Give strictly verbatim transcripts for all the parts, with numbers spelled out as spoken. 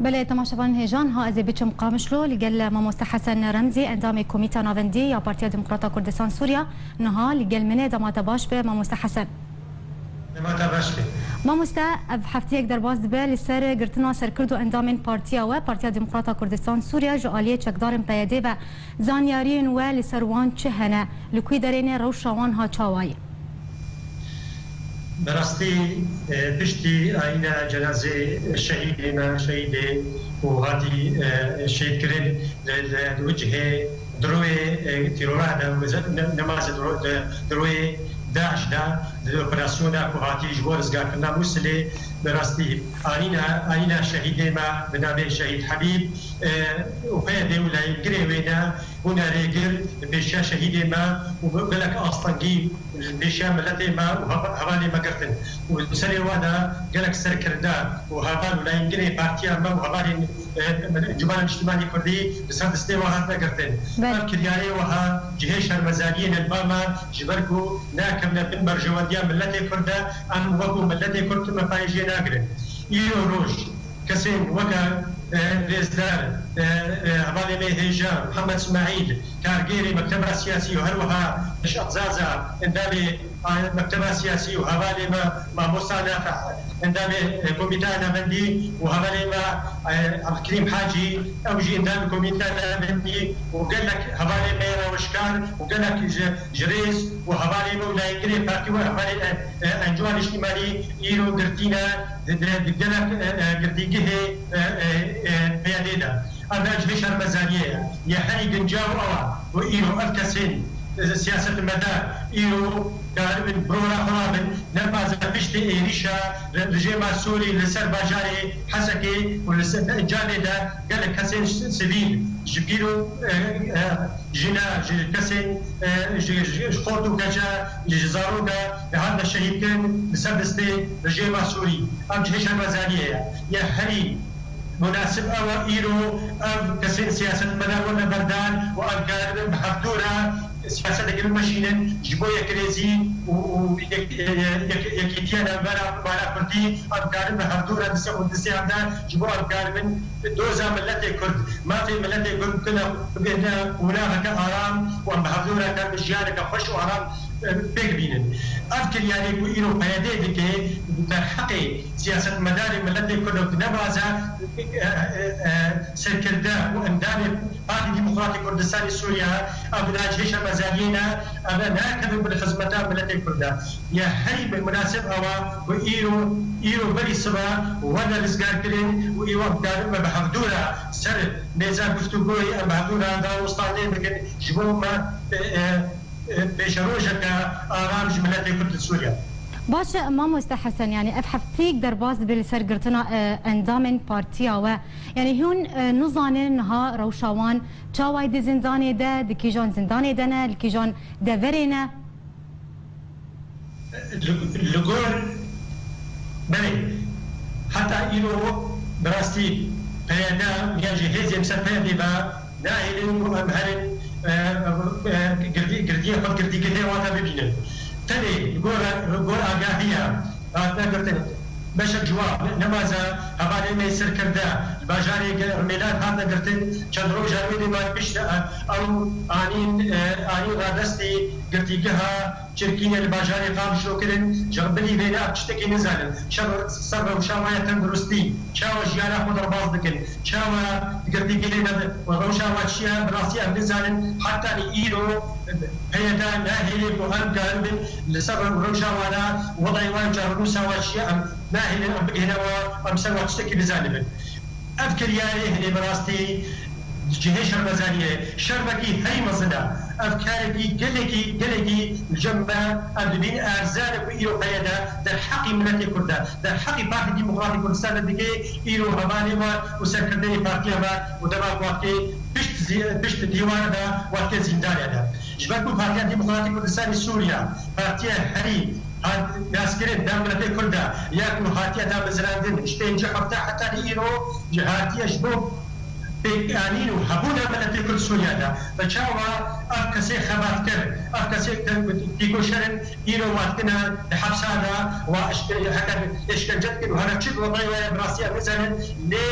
Belê, temaşevanên hêja, niha ez ê biçim Qamişlo, li gel Mamoste Hesen Remzî, endamê Komîta Navendî ya Partiya Demokrata Kurdistan Sûriya, niha li gel min e. Dema te baş be, Mamoste Hesen. Dema te baş be. Mamoste, ev heftiyek derbas dibe li ser girtina serkirt û endamên partiya we, Partiya Demokrata Kurdistan Sûriya, ji aliyê çekdarên P Y D ve. Zanyariyên we li ser wan çi hene? Li ku derê ne, rewşa wan ha çawa ye? Bi rastî, e, piştî ayîna cenazê şehîdê me, şehîdê ku hatî, e, şehîdkirin li, li, li wê cihê, di royê, e, terora de, û ze-, ne-, nemazê di ro-, di, di royê DAIŞ de, di operasyona ku hatî ji bo rizgarkirina Mûsilê, bi rastî ayîna, ayîna şehîdê me bi navê Şehîd Hebîb, e, û P Y D û layîngirê wê ne, bûne rêgir li pêşiya şehîdê me û gelek astengî li pêşiya miletê me û heva-, hevalê me girtin. Û di serê we de gelek serkirde û heval û layîngirê partiya me û hevalên, e, Encûmena Niştimanî Kurdî li ser destê we hatine girtin. Belê. Ev kiryarê wiha cihê şermezariyê ne li ba me, ji ber ku nakevne bin berjewendiya miletê Kurd de, em wekû miletê Kurd tune payê jê nagirin. Îro roj, kesên weke, e, rêzdar, e, e, hevalê me hêja, Mihemed Îsmaîl, kargêrê Mekteba Siyasî û her wiha Reşad Zaza, endamê, a, Mekteba Siyasî û hevalê me Mamosta Nafe, endamê, e, Komîteya Navendî û hevalê me, e, Ebdulkerîm Hacî, ew jî endamê Komîteya Navendî û gelek hevalê me rewşkar û gelek ji, ji rêz û hevalê me û layîngirê partî û hevalê, e, e, Encûmena Niştimanî îro girtîne di, di, di gelek, e, e, girtîgihê, e, e, e, P Y D de. Ev ne cihê şermezariyê ye. Yê herî gincaw ew e ku îro ev kesên, e, siyasetmedar îro karibin bi rora xwe rabin, ne baze piştî êrîşa re-, rejîma Sûrî li ser bajarê Hesekê û li ser Camê de gelek kesên sivîl ji pîr û, e, e, jina, ji kesên, e, ji, ji, ji xort û keça, ji zaroka, e, hatine şehîdkirin li ser destê rejîma Sûrî. Ev cihê şermezariyê ye. Ye herî munasib ew e îro ev kesên siyasetmedar werne berdar û em karibin bi hevdû re siyasetekê bimeşînin ji bo yekrêzî û, û yek-, yek-, yekîtiya navbera mala Kurdî, em karin bi hevdû re distê xwe distê em de ji bo em karibin doza miletê Kurd, mafê miletê Kurd bikine, bigihine qonaxeke aram û em bi hevdû re karibin jiyaneke xweş û aram, e, pêk bînin. Ev kiryarê ku îro P Y D dike, derheqê siyasetmedarê miletê Kurd û nebaze, e, e, e, serkirde û endamê Partî Demokratîk Kurdistanê Sûriye, ev di nav cihê şermezariyê ne, ev nakevin bin xizmeta miletê Kurd de. Ye herî bi munasib ew e ku îro, îro berî sibe werne rizgarkirin û îro em dikarin me bi hevdû re ser mêza guftûgoyê em bi hevdû re danûstan lê bikin ji bo me, e, e, e, pêşerojeke aram ji miletê Kurd li Sûriye. Baş e, Mamoste Hesen, yanî ev hefteyek derbas dibe li ser girtina, e, endamên partiya we. Yanî hûn, e, nizanin niha rewşa wan çawa ye di zindanê de, di kîjan zindanê de ne, li kîjan deverê ne? Li, li gor, belê, heta îro bi rastî P Y D yan jî hêzên ser P Y D ve nahêlin ku em herin, e, e, girdî-, girdiyê xwe, girtîgehê wan de bibînin. Tenê li gor, li gor agahiya hatine girtin. Beşek ji wan, nemaza hevalê me serkirde, li bajarê Rûmêlan hatine girtin. Çend roja wê dê me pişt, e, ew anîn, e, anîn radestî girtîgeha Çirkînê li bajarê Qamişlo kirin. Ji bilî vê ne em tiştekî nizanin. Şer ser rewşa we ya tenduristî, çawa jiyana xwe derbas dikin, çawa girtîgehê me rewşa we çi ye, bi rastî em nizanin. Hetanî îro P Y D nahêlê ku em karibin li ser rewşa wana, wedayê wan, çarenûsa wan çi ye, em nahêlin em bigihîne we, em ser wan tiştekî bizanibin. Ev kiryarê hene bi rastî cihê şermezariyê, şermekî herî mezin e. Ev karekî gelekî, gelekî li cem me, em dibîn erzan e ku îro P Y D derheqî miletê Kurd de, derheqî Partî Demokratîk Kurdistanê dike, îro hevalê we û serkirdeyê partiya me û dema ku hatike pişt zî-, pişt dîwara de, hatike zîndanê de. Ji ber ku Partiya Demokratîk Kurdistanê Sûriye, partiya herî hat naskirin da miletê Kurd de, ya ku hatiye damezrandin, ji pêncî hefta heta îro ji hatiye ji bo pêkanîn û hebûna miletê Kurd Sûriye de. Bi çawa ev kesê xebatkir, ev kesê ke tîko şerin, îro watkine di hepsa de, wa eşke-, heke êşkence dikin û heke çi wextê were bi rastî em nizanin, lê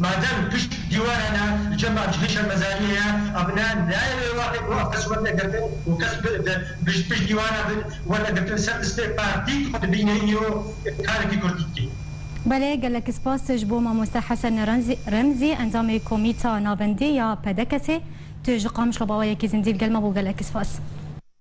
Madem pişt dîwarana li cem Cihê Şermezariyê ye, ev ne nayê wê wextê ku ev kes werne girtin û kes bi, bi, bi, pişt dîwana bin werne girtin ser destê partî ku dibîne îro karekî kurdî dike. Belê, gelek spas ji bo mamoste Hesen Remzî, Remzî, endamê Komîta Navendî ya P D K S'ê. Tu ji Qamişlo bi awayekî zindî li gel me bû, gelek spas.